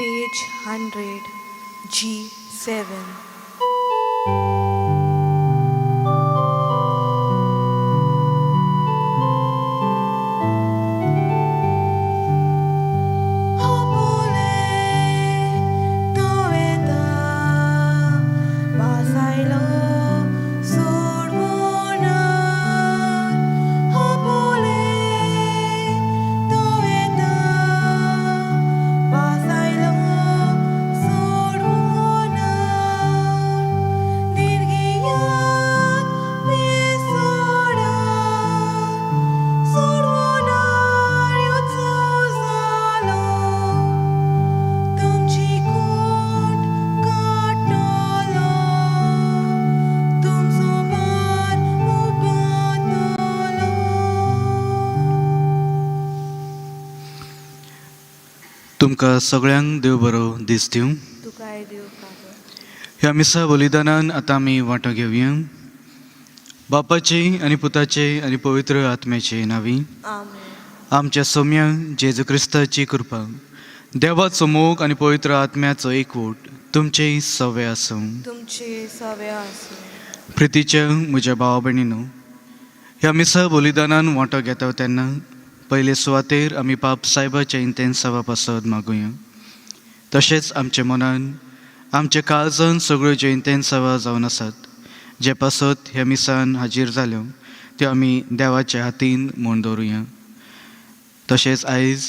Page 100, G7. तुमकां सगळ्यांक देव बरो दीस दिवं. तुकाय देव फादर. ह्या मिसा बलिदानान आतां आमी वांटो घेवया. बापाचे आनी पुताचे आनी पवित्र आत्म्याचे नांवी. आमेन. आमच्या सोम्या जेजू क्रिस्ताची कृपा, देवाचो मोग आनी पवित्र आत्म्याचो एकवट तुमचेय सवे आसूं. तुमचे सवे आसूं. प्रितीच्या म्हज्या भावा भयणीनो, ह्या मिसा बलिदानान वांटो घेता तेन्ना पयले सुवातेर आमी पाप सायबाच्या इंतेन्सावा पासत मागुया. तशेंच आमच्या मनान आमच्या काळजान सगळ्यो ज्यो इंतेन्सावा जावन आसात जे पासत ह्या मिसान हाजीर जाल्यो त्यो आमी देवाच्या हातीन म्हूण दवरुया. तशेंच आयज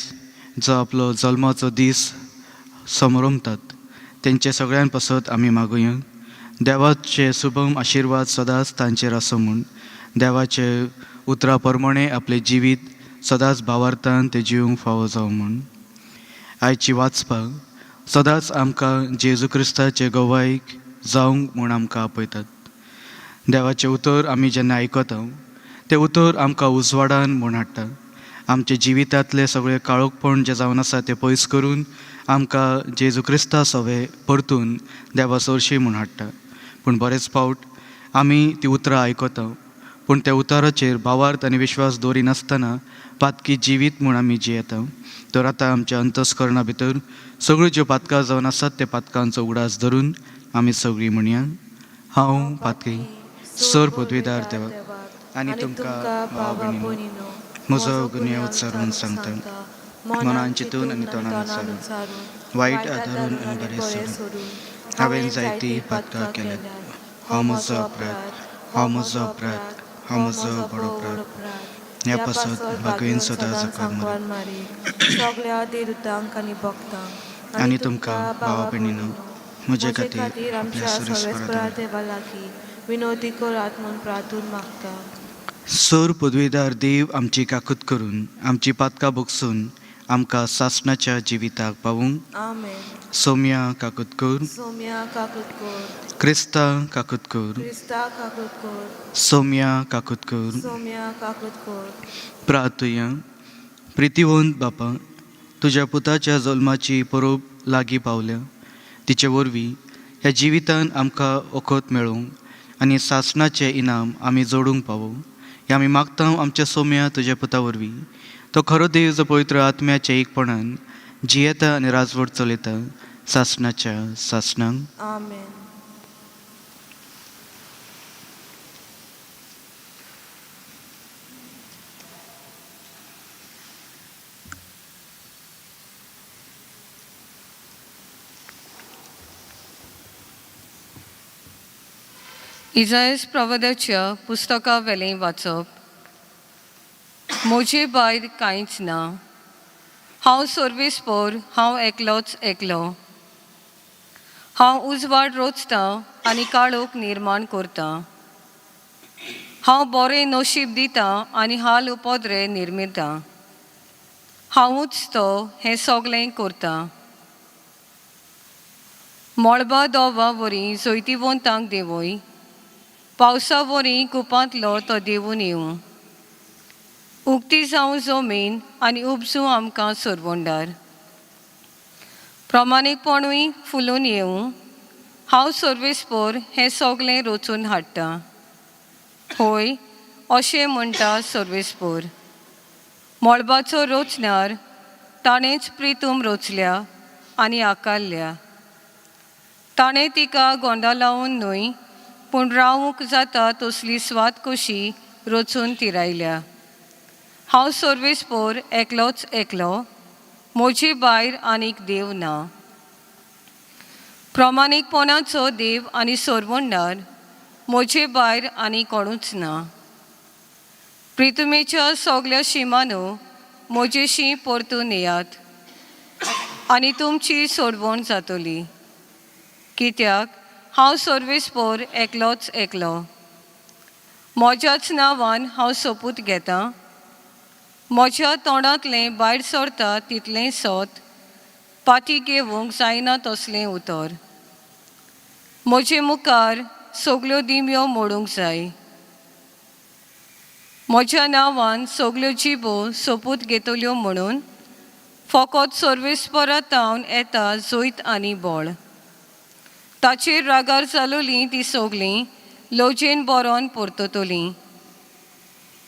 जो आपलो जल्माचो दीस समरमतात तेंचे सगळ्यां पासत आमी मागुया. देवाचे शुभम आशिर्वाद सदांच तांचेर आसूं म्हूण, देवाचे उतरा प्रमाणे आपलें जिवीत सदांच भावार्थान तें जिवूंक फावो जावं म्हूण. आयची वाचपाक सदांच आमकां जेजू क्रिस्ताचे गवायक जावंक म्हूण आमकां आपयतात. देवाचें उतर आमी जेन्ना आयकता तें उतर आमकां उजवाडान म्हूण हाडटा. आमच्या जिवितांतलें सगळें काळोखपण जें जावन आसा तें पयस करून आमकां जेजू क्रिस्ता सवे परतून देवा सरशी म्हूण हाडटा. पूण बरेच फावट आमी ती उतरां आयकता पूण त्या उतराचेर भावार्थ आनी विश्वास दवरिनासतना पातकी जिवीत म्हूण आमी जियेता. तर आतां आमच्या अंतस्करणा भितर सगळ्यो ज्यो पातकां जावन आसात त्या पातकांचो उगडास धरून आमी सगळीं म्हणया, हांव पातकी सर पदवीदार देवा आनी तुमकां भाव भयणीनो म्हजो गुन्यांव उच्चारून सांगता, मनान चिंतून आनी तोंडान उच्चारून, वायट आदारून आनी बरें सोडून हांवें जायतीं पातकां केल्यात. हो म्हजो अपराध, हो म्हजो अपराध, हो म्हजो बरो अपराध. ह्या पासत भागवीन सदां जखम मारी सगळ्या देवतांक आनी भक्तांक आनी तुमकां भावा भयणीनो म्हजे खातीर आमच्या आपल्या सर्वेस्परा सुरेस्परा देवा लागीं विनवती करात म्हूण प्रार्थून मागता. सर पदवीदार देव आमची काकूत करून आमची पातकां भोगसून आमकां सासणाच्या जिविताक पावूंक. आमेन. सोम्या काकूत कर. सोम्या काकूत कर. क्रिस्ता काकूत कर. क्रिस्ता काकूत कर. सोम्या काकूत कर. सोम्या काकूत कर. प्रार्थुया. प्रितीवंत बापा, तुज्या पुताच्या जल्माची परब लागीं पावल्या. तिचे वरवीं ह्या जिवितान आमकां वखद मेळूंक आनी सासणाचें इनाम आमी जोडूंक पावो हें आमी मागता आमच्या सोम्या तुज्या पुता वरवीं. तो खरो देव जो पवित्र आत्म्याच्या एकपणान जियेता आनी राजवट चलयता सासणाच्या सासणांक. आमेन. इजायस प्रवादाच्या पुस्तका वेलें वाचप. म्हजे भायर कांयच ना, हांव सर्वेस्पोर, हांव एकलोच एकलो. हांव उजवाड रोचतां आनी काळोख निर्माण करतां. हांव बरें नशीब दितां आनी हाल उपद्रे निर्मितां. हांवूच तो हें सगळें करतां. मळबा दोवा वरी जैतिवंतांक देंवय, पावसा वरी कुपांतलो तो देंवून येवं. उक्ती जावं जमीन आनी उपजूं आमकां सरवंडार. प्रमाणीकपणूय फुलून येवं. हांव सर्वेस्पोर हें सगळें रचून हाडटा. होय, अशें म्हणटा सर्वेस्पोर. मळबाचो रचणार ताणेंच प्रितूम रचल्या आनी आकारल्या. ताणें तिका गोंदळावन न्हय पूण रावूंक जाता तसली स्वात कशी रचून तिरायल्या. हांव सर्वेस्पोर एकलोच एकलो, म्हजे भायर आनीक देव ना. प्रमाणीकपणाचो देव आनी सोडवणदार म्हजे भायर आनी कोणूच ना. प्रितुमेच्या सगल्या शिमानो म्हजेशी परतून येयात आनी तुमची सोडवण जातली, कित्याक हांव सर्वेस्पोर एकलोच एकलो. म्हज्याच नांवान हांव सोपूत घेतां, म्हज्या तोंडांतलें भायर सरता तितलें सत, पाटी घेवंक जायना तसलें उतर. म्हजे मुखार सगल्यो दिमयो मोडूंक जाय. म्हज्या नांवान सगल्यो जिबो सोपूत घेतल्यो म्हणून फकत सर्वेस्परा तावन येता जैत आनी बळ. ताचेर रागार जालोलीं ती सगलीं लजेन बरोवन परततलीं.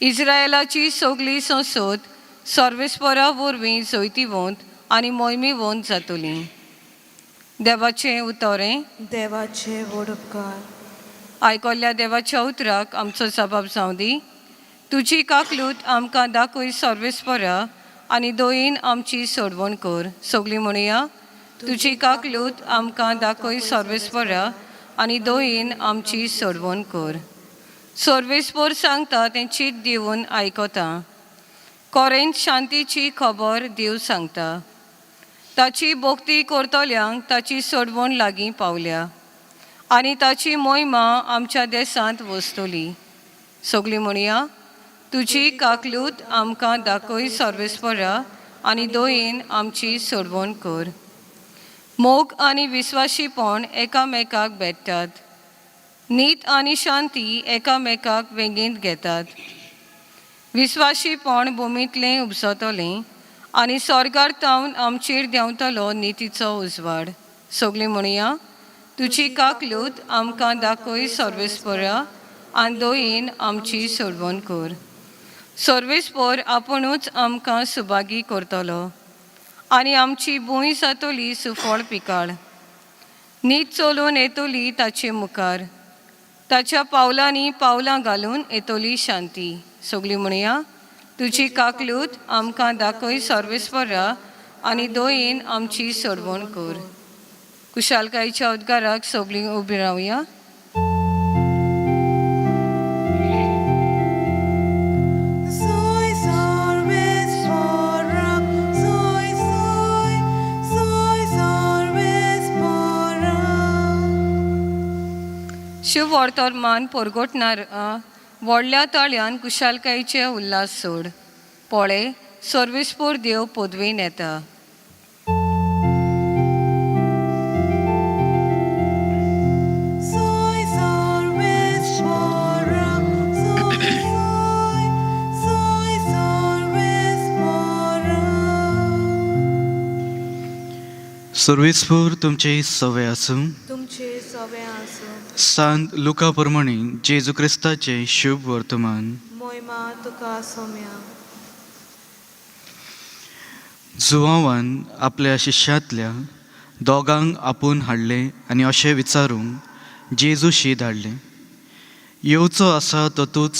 इस्रायलाची सगली संसद सर्वेस्परा वरवीं जैतिवंत आनी मोहिमेवंत जातली. देवाचें उतरें. देवाचे व्हड उपकार. आयकल्ल्या देवाच्या उतराक आमचो जबाब जावं दी. तुजी काकलूत आमकां दाखय सर्वेस्परा आनी दोयीन आमची सोडवण कर. सगलीं म्हणया, तुजी काकलूत आमकां दाखय सर्वेस्परा आनी दोयीन आमची सोडवण कर. सर्वेस्पोर सांगता तें चीत दिवन आयकता. कोरेंत शांतीची खबर देव सांगता. ताची भक्ती करतल्यांक ताची सोडवण लागीं पावल्या आनी ताची मोहिमा आमच्या देशांत वसतली. सगलीं म्हणया, तुजी काकलूत आमकां दाखय सर्वेस्परा आनी दोयीन आमची सोडवण कर. मोग आनी विस्वाशीपण एकामेकाक भेट्टात. नीत आनी शांती एकामेकाक वेंगेंत घेतात. विस्वाशीपण भुमींतलें उपजतलें आनी स्वर्गार तावन आमचेर देंवतलो नितीचो उजवाड. सगलीं म्हणया, तुजी काकलूत आमकां दाखय सर्वेस्परा आनी दोयीन आमची सोडवण कर. सर्वेस्पोर आपुणूच आमकां सुभागी करतलो आनी आमची भूंय जातली सुफळ पिकाळ. नीत चलून येतली ताचे मुखार, ताच्या पावलांनी पावलां घालून येतली शांती. सगलीं म्हणया, तुजी काकलूत आमकां दाखय सर्वेस्परा आनी दोयीन आमची सोडवण कर. कुशालकायेच्या उद्गाराक सगलीं उबीं रावया. Soy सर्वेस्परा, soy soy, soy सर्वेस्परा. Shiv वर्तमान परगटणार व्हडल्या ताळ्यान कुशालकायेचे उल्हास सोड. पळय, सर्वेस्पोर देव पदवेन येता. Soy सर्वेस्परा, soy soy, soy सर्वेस्परा. सर्वेस्पोर तुमचे सवे आसूं. तुमचे सवे आसूं. सांत लुका प्रमाणे जेजू क्रिस्ताचें शुभ वर्तमान. मोहिमा तुका सोम्या. जुवांवान आपल्या शिश्यांतल्या दोगांक आपोवन हाडलें आनी अशें विचारूंक जेजूशी धाडलें, येवचो आसा तो तूंच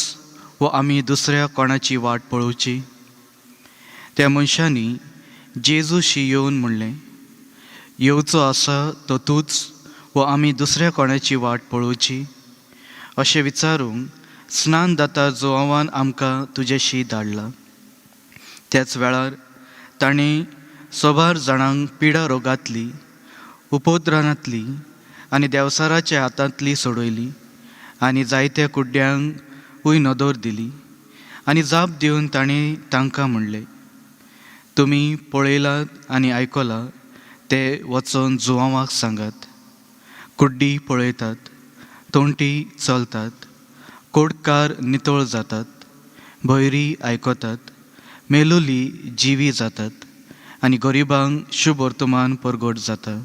वो आमी दुसऱ्या कोणाची वाट पळोवची? त्या मनशांनी जेजूशी येवन म्हणलें, येवचो आसा तो तूंच वो आमी दुसऱ्या कोणाची वाट पळोवची? अशें विचारूंक स्नान दाता जुवांवान आमकां तुजेशी धाडला. त्याच वेळार ताणें सोबार जाणांक पिडा रोगांतली, उपद्रांतली आनी देंवचाराच्या हातांतली सोडयली आनी जायत्या कुड्ड्यांकूय नदर दिली. आनी जाप दिवन ताणें तांकां म्हणलें, तुमी पळयलात आनी आयकलां तें वचोन जुवांवाक सांगात. कुड्डी पळयतात, तोंटी चलतात, कोडकार नितळ जातात, भयरी आयकतात, मेलोली जिवी जातात आनी गरिबांक शुभ वर्तमान परगट जाता.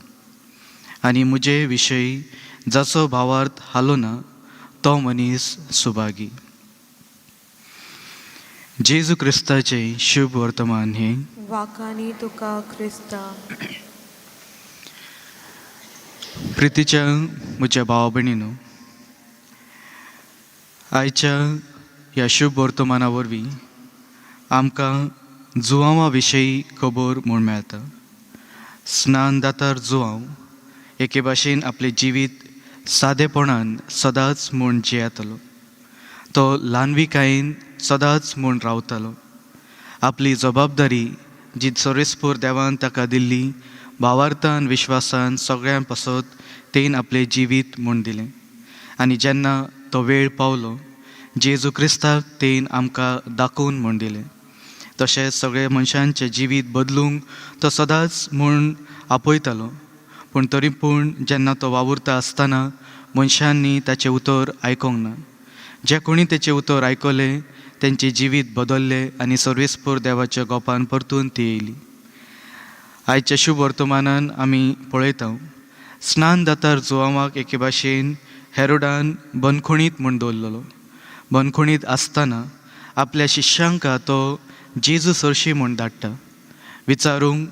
आनी म्हजे विशयी जाचो भावार्थ हालोना तो मनीस सुभागी. जेजू क्रिस्ताचें शुभ वर्तमान हें. वाखाणी तुका क्रिस्ता. प्रितीच्या म्हज्या भावा भयणीनो, आयच्या ह्या शुभ वर्तमाना वरवीं आमकां जुवांवा विशयी खबर म्हूण मेळटा. स्नान दातार जुवांव एके भाशेन आपलें जिवीत सादेपणान सदांच म्हूण जियेतालो. तो ल्हानविकायेन सदांच म्हूण रावतालो. आपली जबाबदारी जी सर्वेस्पोर देवान ताका दिल्ली भावार्थान विश्वासान सगळ्यां पासत तेन आपलें जिवीत म्हूण दिलें. आनी जेन्ना तो वेळ पावलो जेजू क्रिस्ताक तेन आमकां दाखोवन म्हूण दिलें. तशेंच सगळे मनशांचें जिवीत बदलूंक तो सदांच म्हूण आपयतालो. पूण तरी पूण जेन्ना तो वावुरता आसतना मनशांनी ताचें उतर आयकोंक ना. जे कोणी तेचें उतर आयकलें तेंचें जिवीत बदल्लें आनी सर्वेस्पोर देवाच्या गोपान परतून ती येयली. आयच्या शुभ वर्तमानान आमी पळयता स्नान दातार जुवांवाक एके भाशेन हेरोडान बंदखणीत म्हूण दवरलेलो. बंदखणीत आसतना आपल्या शिश्यांका तो जेजू सरशी म्हूण धाडटा विचारूंक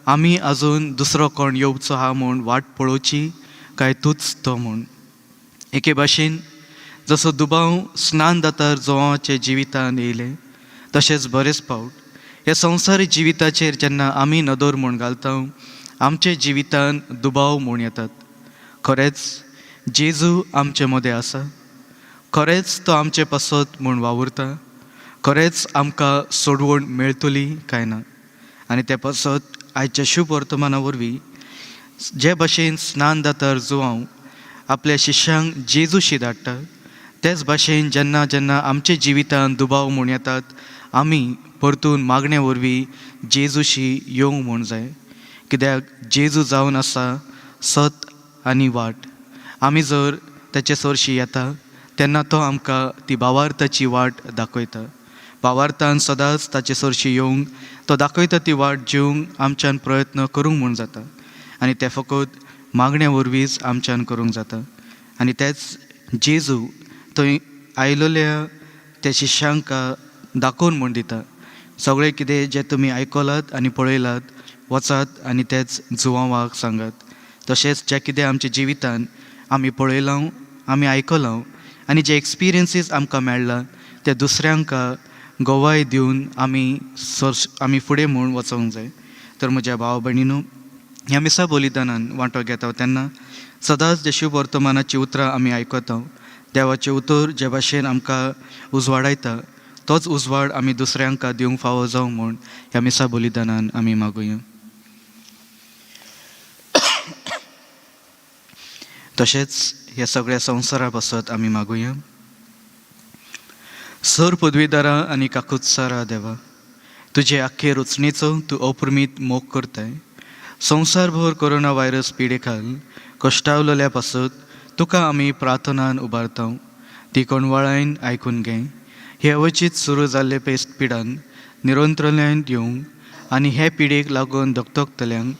आमी आजून दुसरो कोण येवचो आहा म्हूण वाट पळोवची काय तूंच तो म्हूण. एके भाशेन जसो दुबाव स्नान दातार जुवांवाच्या जिवितान येयलें तशेंच बरेच फावट ह्या संवसारी जिविताचेर जेन्ना आमी नदर म्हूण घालता आमच्या जिवितान दुबाव म्हूण येतात. खरेंच जेजू आमचे मदें आसा, खरेंच तो आमचे पासत म्हूण वावुरता, खरेंच आमकां सोडवण मेळटली काय ना. आनी ते पासत आयच्या शुभ वर्तमाना वरवीं जे भाशेन स्नान दातार जुवांव आपल्या शिश्यांक जेजूशी धाडटा तेच भाशेन जेन्ना जेन्ना आमच्या जिवितान दुबाव म्हूण येतात आमी परतून मागणे वरवीं जेजूशी येवंक म्हूण जाय. कित्याक जेजू जावन आसा सत आनी वाट. आमी जर तेचे सरशी येता तेन्ना तो आमकां ती भावार्थाची वाट दाखयता. भावार्थान सदांच ताचे सरशी येवंक तो दाखयता ती वाट जिवंक आमच्यान प्रयत्न करूंक म्हूण जाता. आनी तें फकत मागण्या वरवींच आमच्यान करूंक जाता. आनी तेच जेजू थंय आयलेल्या त्या शिश्यांक दाखोवन म्हूण दिता सगळें कितें जें तुमी आयकलात आनी पळयलात वचात आनी तेच जुवांवाक सांगात. तशेंच जें कितें आमच्या जिवितान आमी पळयलां आमी आयकलां आनी जे एक्सपिरियन्सीस आमकां मेळ्ळा ते दुसऱ्यांक गवाय दिवन आमी आमी फुडें म्हूण वचोंक जाय. तर म्हज्या भाव भयणीनू, ह्या मिसा बलिदानान वांटो घेता तेन्ना सदांच जे शुभ वर्तमानाचीं उतरां आमी आयकता देवाचें उतर जे भाशेन आमकां उजवाडायता तोच उजवाड आमी दुसऱ्यांक दिवंक फावो जावं म्हूण ह्या मिसा बलिदानान आमी मागुया. तशेंच ह्या सगळ्या संवसारा पासत आमी मागुया. सर पदवीदारा आनी काकुत्सारा देवा, तुजे आख्खे रचणेचो तूं अप्रमीत मोग करताय. संवसारभर कोरोना व्हायरस पिडे खाल कश्टावलेल्या पासत तुका आमी प्रार्थनान उबारता. ती कोणवाळायन आयकून घे. हे अवचीत सुरू जाल्ले पेस्ट पिडान निरंतरल्यान येवंक आनी हे पिडेक लागून धगधगतल्यांक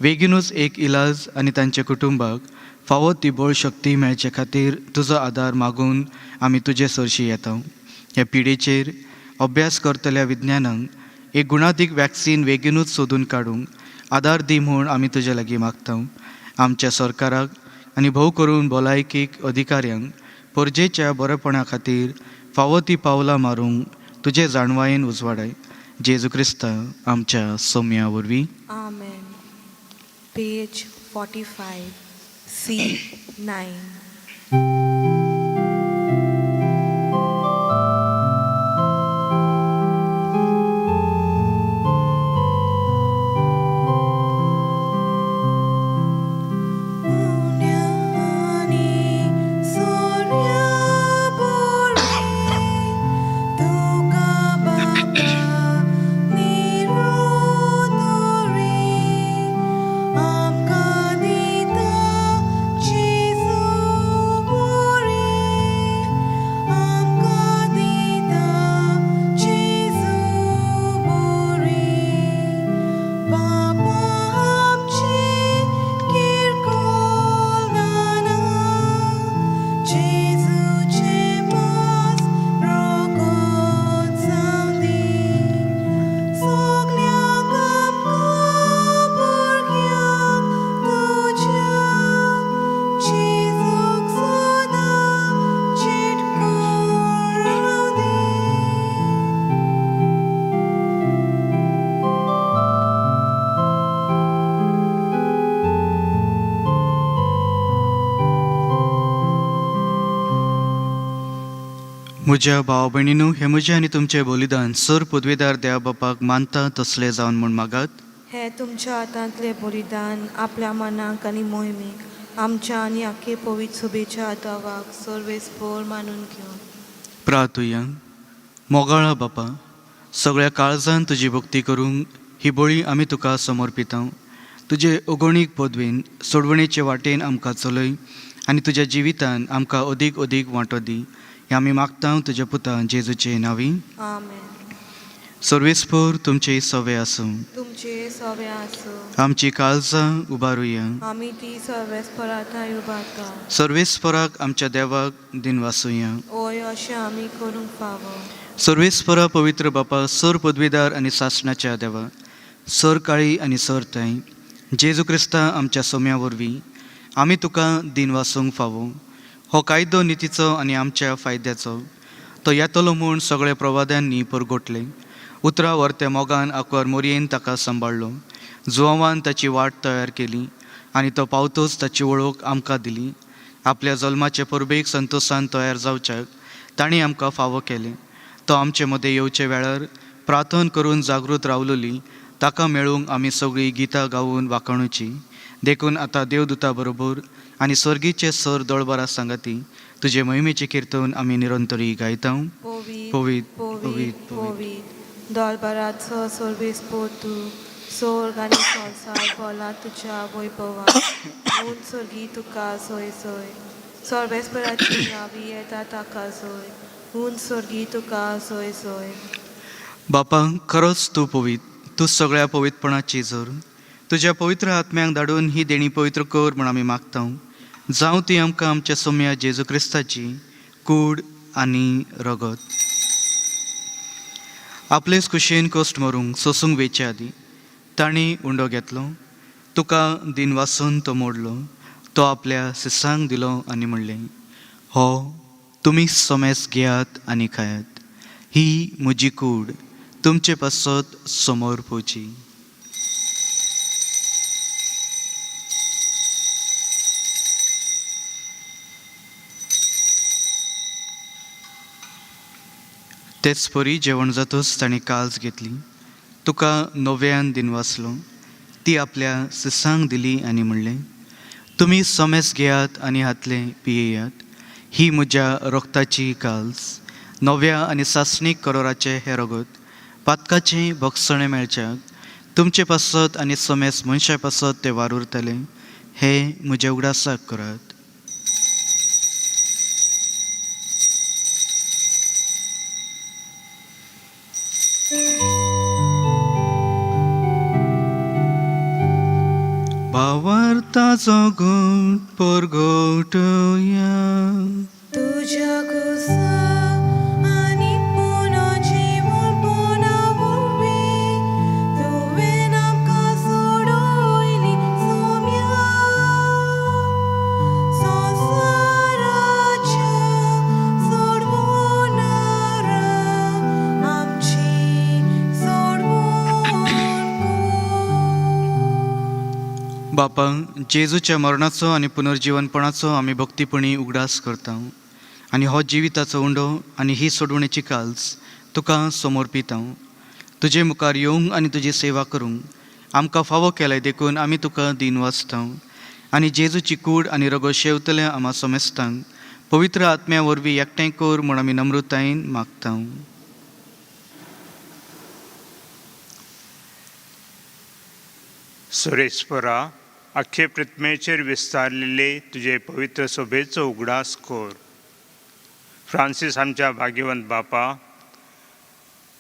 बेगीनूच एक इलाज आनी तांच्या कुटुंबाक फावो ती बळ शक्ती मेळचे खातीर तुजो आदार मागून आमी तुजे सरशी येता. ह्या पिडेचेर अभ्यास करतल्या विज्ञानांक एक गुणादीक वॅक्सीन बेगीनूच सोदून काडूंक आदार दी म्हूण आमी तुजे लागीं मागता. आमच्या सरकाराक आनी भोव करून भलायकीक अधिकाऱ्यांक परजेच्या बरेपणा खातीर फावो ती पावलां मारूंक तुजे जाणवायेन उजवाडाय. जेजू क्रिस्ता आमच्या सोम्या वरवीं. आमेन. Page 45, C 9. म्हज्या भाव भयणीनू, हें म्हजें आनी तुमचें बलिदान सर पदवेदार देवा बापाक मानता तसलें जावन म्हूण मागात. हे तुमच्या हातांतलें बलिदान आपल्या मनाक आनी मोहिमेक आमच्या आनी आखे पवित्र सभेच्या हातावाक सर्वेस्पोर मानून घेवन. प्रार्थुया. मोगाळा बापा, सगळ्या काळजान तुजी भक्ती करूंक ही बळी आमी तुका समर्पिता. तुजे अगणीक पदवेन सोडवणेचे वाटेन आमकां चलय आनी तुज्या जिवितान आमकां अदीक अदीक वांटो दी. हें आमी मागता तुज्या पुता जेजूचे नांवी. आमेन. सर्वेस्पोर तुमचे सवे आसूं. तुमचे सवे आसूं. आमची काळजां उबारुया. आमी ती सर्वेस्परा उबारता. सर्वेस्पराक आमच्या देवाक दिनवासुया. ओय, अशें आमी करूंक फावो. सर्वेस्परा पवित्र बापा, सर पदवीदार आनी सासणाच्या देवा, सर काळी आनी सर ताई, जेजू क्रिस्ता आमच्या सोम्या वरवीं आमी तुका दिनवासूंक फावो. हो कायदो नितीचो आनी आमच्या फायद्याचो. तो येतलो म्हूण सगळ्या प्रवाद्यांनी परगोटले. उतरां वर्त्या मोगान आंकवार मोरयेन ताका सांबाळ्ळो. जुवांवान ताची वाट तयार केली आनी तो पावतोच ताची वळख आमकां दिली. आपल्या जल्माचे परबेक संतोशान तयार जावच्याक तांणी आमकां फावो केलें. तो आमचे मदें येवचे वेळार प्रार्थन करून जागृत रावलोली ताका मेळूंक आमी सगळीं गितां गावून वाखाणुची. देखून आतां देवदूता बरोबर आनी स्वर्गीचे सर दळबरा सांगाती तुजे मोहिमेचें किर्तन आमी निरंतरी गायता. पवित्र, पवित्र, पवित्र, पवित्र, पवित्र दळबराचो सर्वेस्पोर तूं, सोर्ग आनी संवसार भरला तुज्या वैभवान. उंच सर्गी तुका सोय सोय. सर्वेस्पराची नावी येता ताका सोय. उंच सर्गी तुका सोय सोय. बापा, खरोच तूं पवित्र, तूं सगळ्या पवित्रपणाची जर. तुज्या पवित्र आत्म्यांक धाडून ही देणी पवित्र कर म्हूण आमी मागता. जावं ती आमकां आमच्या सोम्या जेजू क्रिस्ताची कूड आनी रगत. आपलेच कुशेन कश्ट मरूंक सोसूंक वेचे आदीं तांणी उंडो घेतलो, तुका दिनवासून तो मोडलो, तो आपल्या सिसांक दिलो आनी म्हणलें, हो तुमी सोमेस घेयात आनी खायात. ही म्हजी कूड तुमचे पासत समोर पोवची. तेच परी जेवण जातच ताणें काल्स घेतली, तुका नव्यान दिनवासलो, ती आपल्या सिसांक दिली आनी म्हणलें, तुमी सोमेस घेयात आनी हातलें पियेयात. ही म्हज्या रक्ताची काल्स, नव्या आनी सासणीक करोराचें हें रगत पातकाचें भोगसणें मेळच्याक तुमचे पासत आनी सोमेस मनशा पासत तें वारुरतलें. हें म्हज्या उगडासाक करात. भावार्थाचो घोट परगटया. तुज्या कुसा आनी पुनर्जीवनपणा वरवीं तुवें आमकां सोडयली सोम्या. संवसाराच्या सोडवणारा आमची सोडवण कर. बापा, जेजूच्या मरणाचो आनी पुनर्जीवनपणाचो आमी भक्तीपणी उगडास करता आनी हो जिविताचो उंडो आनी ही सोडवणेची काल्स तुका समर्पिता. तुजे मुखार येवंक आनी तुजी सेवा करूंक आमकां फावो केलें देखून आमी तुका दिनवासता. आनी जेजूची कूड आनी रगत शेवतल्या आमा समेस्तांक पवित्र आत्म्या वरवीं एकठांय कर म्हूण आमी नम्रतायेन मागता. सुरेश्वरा, आख्खे पृथ्वेचेर विस्तारलेले तुजे पवित्र सोबेचो उगडास कर. फ्रांसीस आमच्या भाग्यवंत बापा,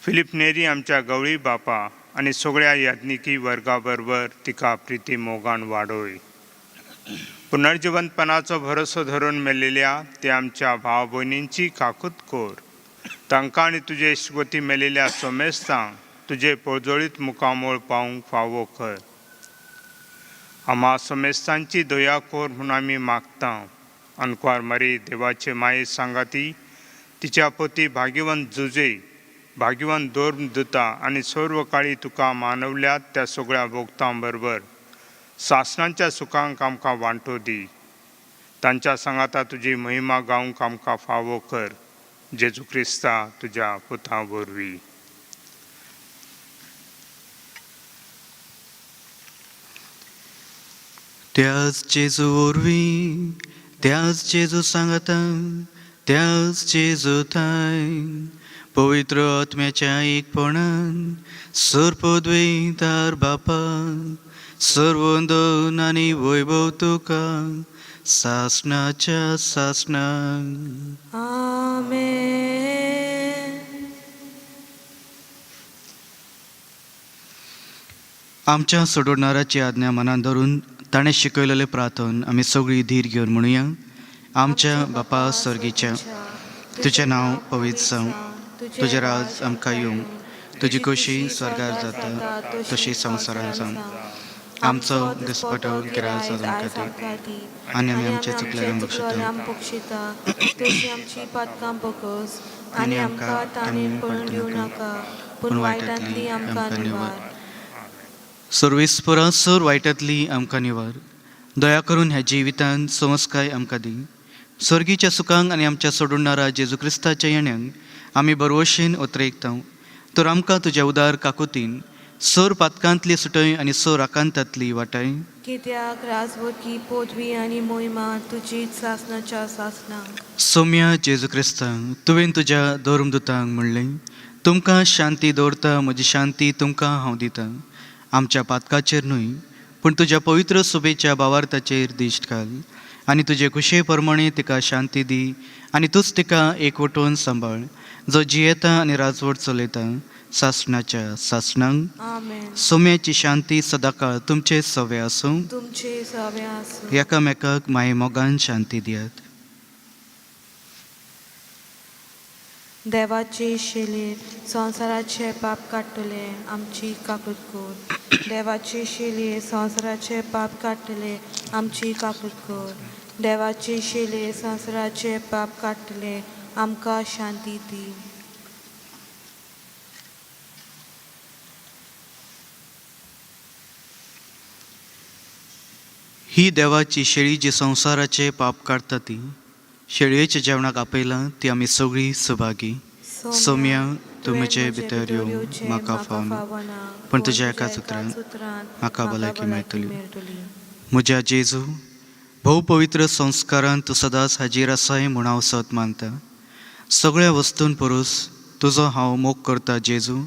फिलीप नेरी आमच्या गवळी बापा आनी सगळ्या याज्ञिकी वर्गा बरोबर तिका प्रिती मोगान वाडोय. पुनर्जिवंतपणाचो भरोसो धरून मेलेल्या ते आमच्या भाव भयणींची काकूत कर. तांकां आनी तुजे इश्वती मेलेल्या सोमेस्तांक तुजे पोजोळीत मुखामोळ पावूंक फावो कर. आम्हा समेस्तांची दया कर म्हूण आमी मागता. अनकुवार मरी देवाचे माये सांगाती, तिच्या पती भाग्यवंत जुजे, भाग्यवंत दोर्म दुता आनी सर्व काळी तुका मानवल्यात त्या सगळ्या भोगतां बरोबर सासणांच्या सुखांक आमकां वांटो दी. तांच्या सांगाता तुजी महिमा गावंक आमकां फावो कर. जेजू क्रिस्ता तुज्या पुता वरवीं. त्याच जेजू वरवीं, त्याच जेजू सांगाता, त्याच जेजू थांय पवित्र आत्म्याच्या एकपणान सर्पद्वैतार बापा सर्वंदन आनी वैभव तुका सासणाच्या सासणाक. आमेन. आमच्या सोडवणाराची आज्ञा मनान धरून ताणें शिकयलेलें प्रार्थन आमी सगळीं धीर घेवन म्हणुया. आमच्या बापा सर्गीच्या, तुजें नांव पवित्र जावं, तुजें राज आमकां येवं, तुजी खोशी स्वर्गार जाता तशी संवसारांत जावं. आमचो दिसपटो गिराज आमकां दी आनी आमी आमच्या चुकल्यां बक्षिता तशी आमची पातकां बकस आनी आमकां ताणें पडून दिवं नाका, पूण वायटांतली आमकां निवार. सर्वेस्परा सर वायटांतली आमकां निवार. दया करून ह्या जिवितांत समजकाय आमकां दी. सर्गीच्या सुखांक आनी आमच्या सोडणारा जेजू क्रिस्ताच्या येण्याक आमी बरवशेन ओतरेकता. तर आमकां तुज्या उदार काकुतीन सर पातकांतली सुटय आनी सर आकांतांतली वाटाय. कित्याक राजवटी पदवी आनी मोहिमा तुजीच सासणाच्या सासणाक. सोम्या जेजू क्रिस्तांक तुवें तुज्या धर्मदुतांक म्हणलें, तुमकां शांती दवरता, म्हजी शांती तुमकां हांव दितां. आमच्या पातकाचेर न्हय पूण तुज्या पवित्र सुबेच्या बावार्थाचेर दिश्ट घाल आनी तुजे खुशे प्रमाणे तिका शांती दी आनी तूंच तिका एकवटून सांबाळ, जो जियेता आनी राजवट चलयता सासणाच्या सासणाक. आमेन. सोम्याची शांती सदांकाळ तुमचे सवे आसूं. तुमचे सवे आसूं. एकामेकाक माये मोगान शांती दियात. देवाचे शेले संवसाराचे पाप काडटले, आमची काकूत कर. देवाचे शेले संवसाराचे पाप काडटले, आमची काकूत कर. देवाचे शेले संवसाराचे पाप काडटले, आमकां शांती दी. ही देवाची शेळी जी संवसाराचे पाप काडटा ती शेळयेच्या जेवणाक आपयलां ती आमी सगळीं सभागी. सोम्या, तूं म्हजे भितर येवं म्हाका फावना, पूण तुज्या एका सुत्रान म्हाका भलायकी मेळटली. म्हज्या जेजू, भोव पवित्र संस्कारान तूं सदांच हाजीर आसाय म्हूण हांव सत मानता. सगळ्या वस्तून परस तुजो हांव मोग करता जेजू,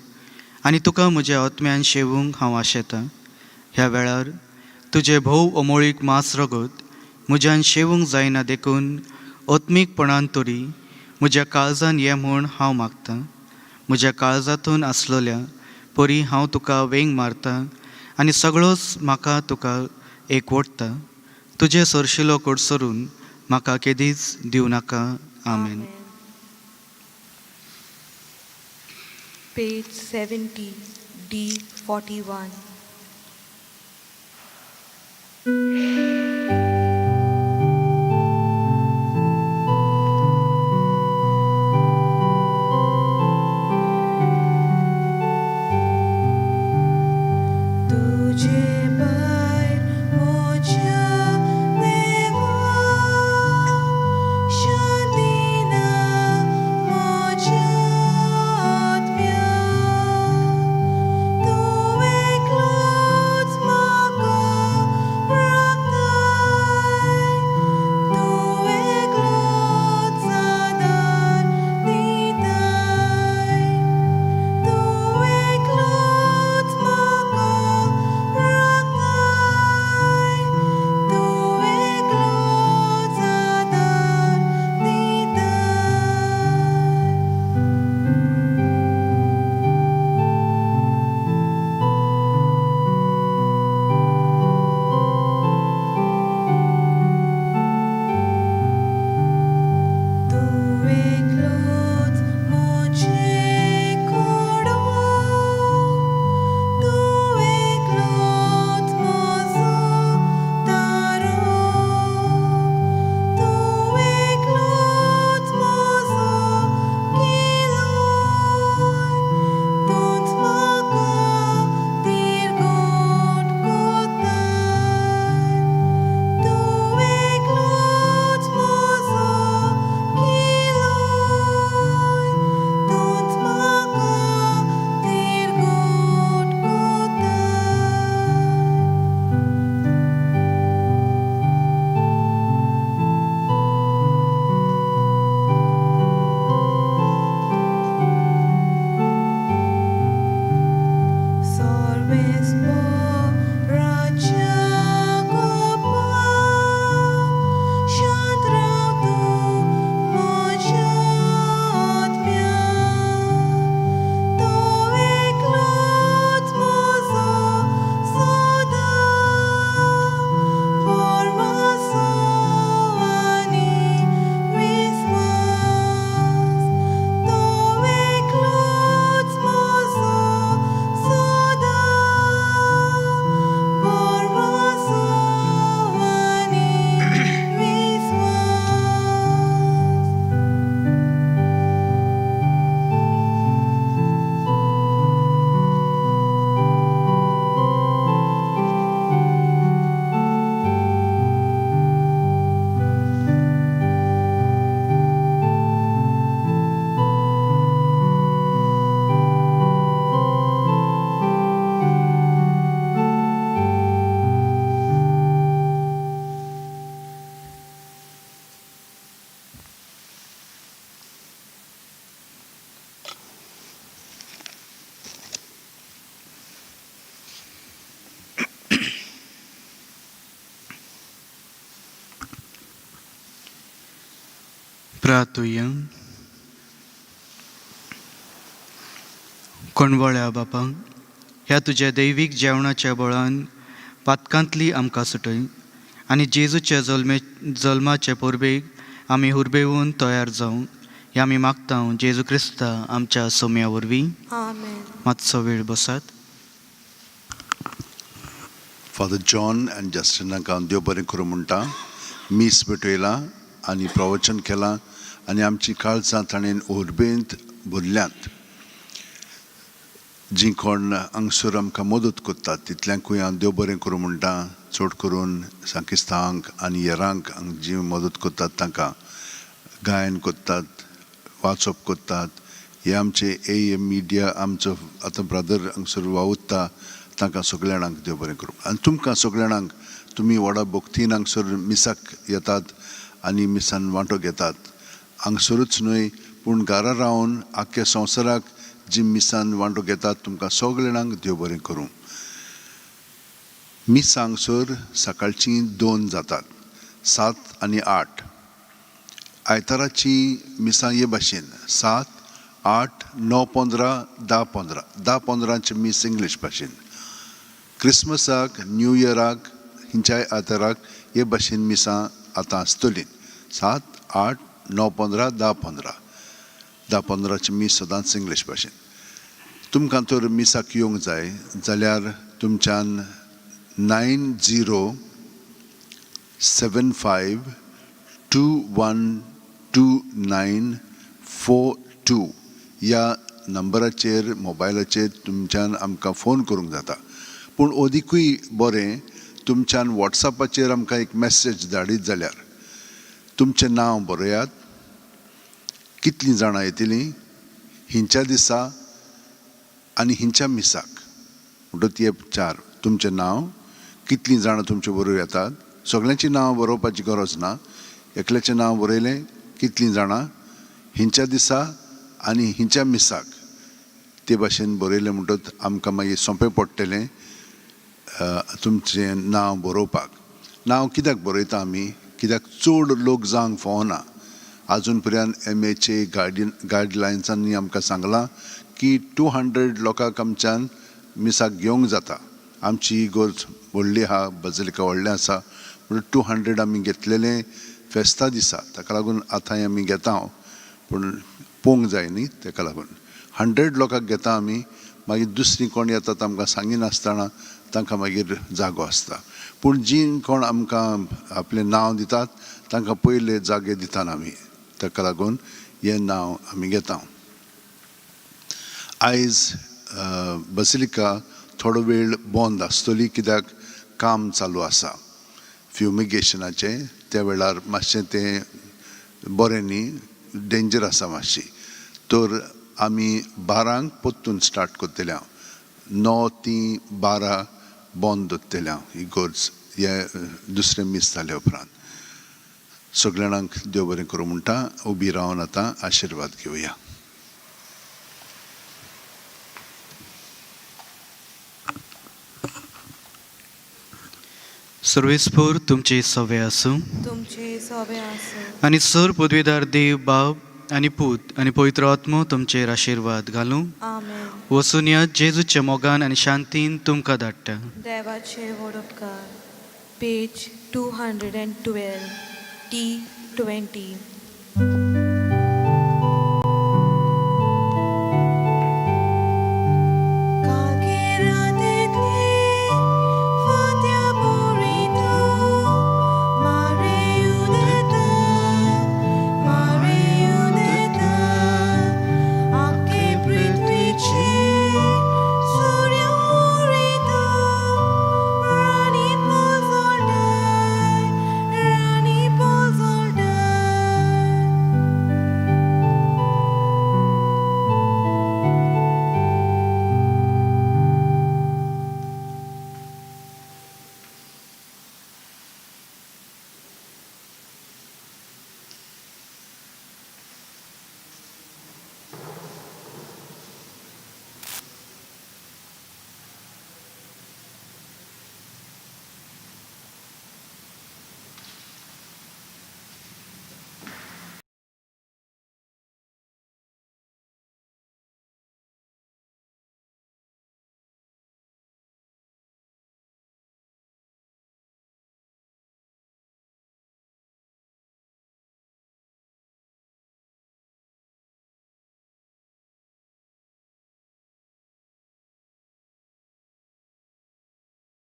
आनी तुका म्हज्या आत्म्यान शेवूंक हांव आशेतां. ह्या वेळार तुजें भोव अमोळीक मांस रगत म्हज्यान शेवूंक जायना देखून आत्मीकपणान तरी म्हज्या काळजान ये म्हूण हांव मागतां. म्हज्या काळजांतून आसलेल्या परी हांव तुका वेंग मारता आनी सगळोच म्हाका तुका एकवटता. तुजें सरशिलो कडसरून म्हाका केदीच दिवं नाका. आमेन. Page 70, D 41. तुझे भायर म्हज्या देवा, शांती ना म्हज्या आत्म्याक. तूं एकलोच म्हाका राखणदार. प्रार्थुया. कोणवळ्या बापा, ह्या तुज्या दैवीक जेवणाच्या बळान पातकांतली आमकां सुटय आनी जेजूच्या जल्माचे परबेक आमी हुर्बेवन तयार जावं हें आमी मागता जेजू क्रिस्ता आमच्या सोम्या वरवीं. आमेन. मातसो वेळ बसात. फादर जॉन आनी जस्टिनाक हांव देव बरें करूं म्हणटा. मीस भेटयलां आनी प्रवचन केलां आनी आमची काळजां ताणें उर्बेंत भरल्यांत. जीं कोण हांगसर आमकां मदत करतात तितल्यांकूय हांव देव बरें करूं म्हणटा, चड करून सांकिस्तांक आनी हेरांक हांगा जी मदत करतात तांकां, गायन करतात, वाचप करतात. हे आमचे ए एम मिडिया आमचो आतां ब्रदर हांगसर वावुरता तांकां सगल्या जाणांक देव बरें करूं. आनी तुमकां सगल्या जाणांक, तुमी व्हडा भक्तीन हांगसर मिसाक येतात आनी मिसान वांटो घेतात, हांगसरूच न्हय पूण घरा रावन आख्ख्या संवसाराक जी मिसान वांटो घेतात तुमकां सगल्या जाणांक देव बरें करूं. मिसां हांगसर सकाळचीं 2 जातात, 7 आनी 8. आयताराची मिसां हे भाशेन 7, 8, 9, 15, 10, 15. 10, 15चे मीस इंग्लीश भाशेन. क्रिसमसाक, न्यू इयराक, हिंच्याय आयताराक हे भाशेन मिसां आतां आसतलीं. 7, 8, 9, 15, 10, 15. 10, 15ची मीस सदांच इंग्लीश भाशेन. तुमकां तर मिसाक येवंक जाय जाल्यार तुमच्यान 90 75 21 29 42 ह्या नंबराचेर मोबायलाचेर तुमच्यान आमकां फोन करूंक जाता. पूण अदिकूय बरें तुमच्यान वॉट्सॅपाचेर आमकां एक मॅसेज धाडीत जाल्यार तुमचें नांव बरयात, कितलीं जाणां येतलीं हिंच्या दिसा आनी हिंच्या मिसाक, म्हणटच हे 4 तुमचें नांव, कितलीं जाणां तुमचे बरोबर येतात. सगल्यांचीं नांवां बरोवपाची गरज ना, एकल्याचें नांव बरयलें, कितलीं जाणां हिंच्या दिसा आनी हिंच्या मिसाक, ते भाशेन बरयलें म्हणटच आमकां मागीर सोंपें पडटलें तुमचें नांव बरोवपाक. नांव कित्याक बरयता आमी, कित्याक चड लोक जावंक फावना. आजून पर्यंत MHA गायडलायन्सांनी आमकां सांगलां की 200 लोकांक आमच्यान मिसाक घेवंक जाता. आमची इगोर्ज व्हडली आहा, बजलिका व्हडलें आसा, पूण 200 आमी घेतलेलें फेस्ता दिसा, ताका लागून आतांय आमी घेता हांव, पूण पळोवंक जाय न्ही, ताका लागून 100 लोकांक घेता आमी. मागीर दुसरीं कोण येतात आमकां सांगिनासतना तांकां मागीर जागो आसता. पूण जीं कोण आमकां आपलें नांव दितात तांकां पयले जागे दिताना आमी, ताका लागून हें नांव आमी घेता. आयज बसिलिका थोडो वेळ बंद आसतली, कित्याक काम चालू आसा फ्युमिगेशनाचें. त्या वेळार मातशें तें बरें न्ही, डेंजर आसा मातशी. तर आमी 12 परतून स्टार्ट करतले हांव, 9 ती 12 बंद दवरतले हांव इगोर्ज हे दुसरें मीस जाले उपरांत. सगल्या जाणांक देव बरें करूं म्हणटा. उबी रावन आतां आशिर्वाद घेवया. सर्वेस्पोर तुमचे सवे आसूं. तुमचे सोबे आसूं. आनी सर पदवीदार देव बाब आनी पूत आनी पवित्र आत्मो तुमचेर आशिर्वाद घालूं. आमेन. वचून या जेजूच्या मोगान आनी शांतीन तुमकां धाडटा. देवाचे व्हड उपकार. Page 212 T20.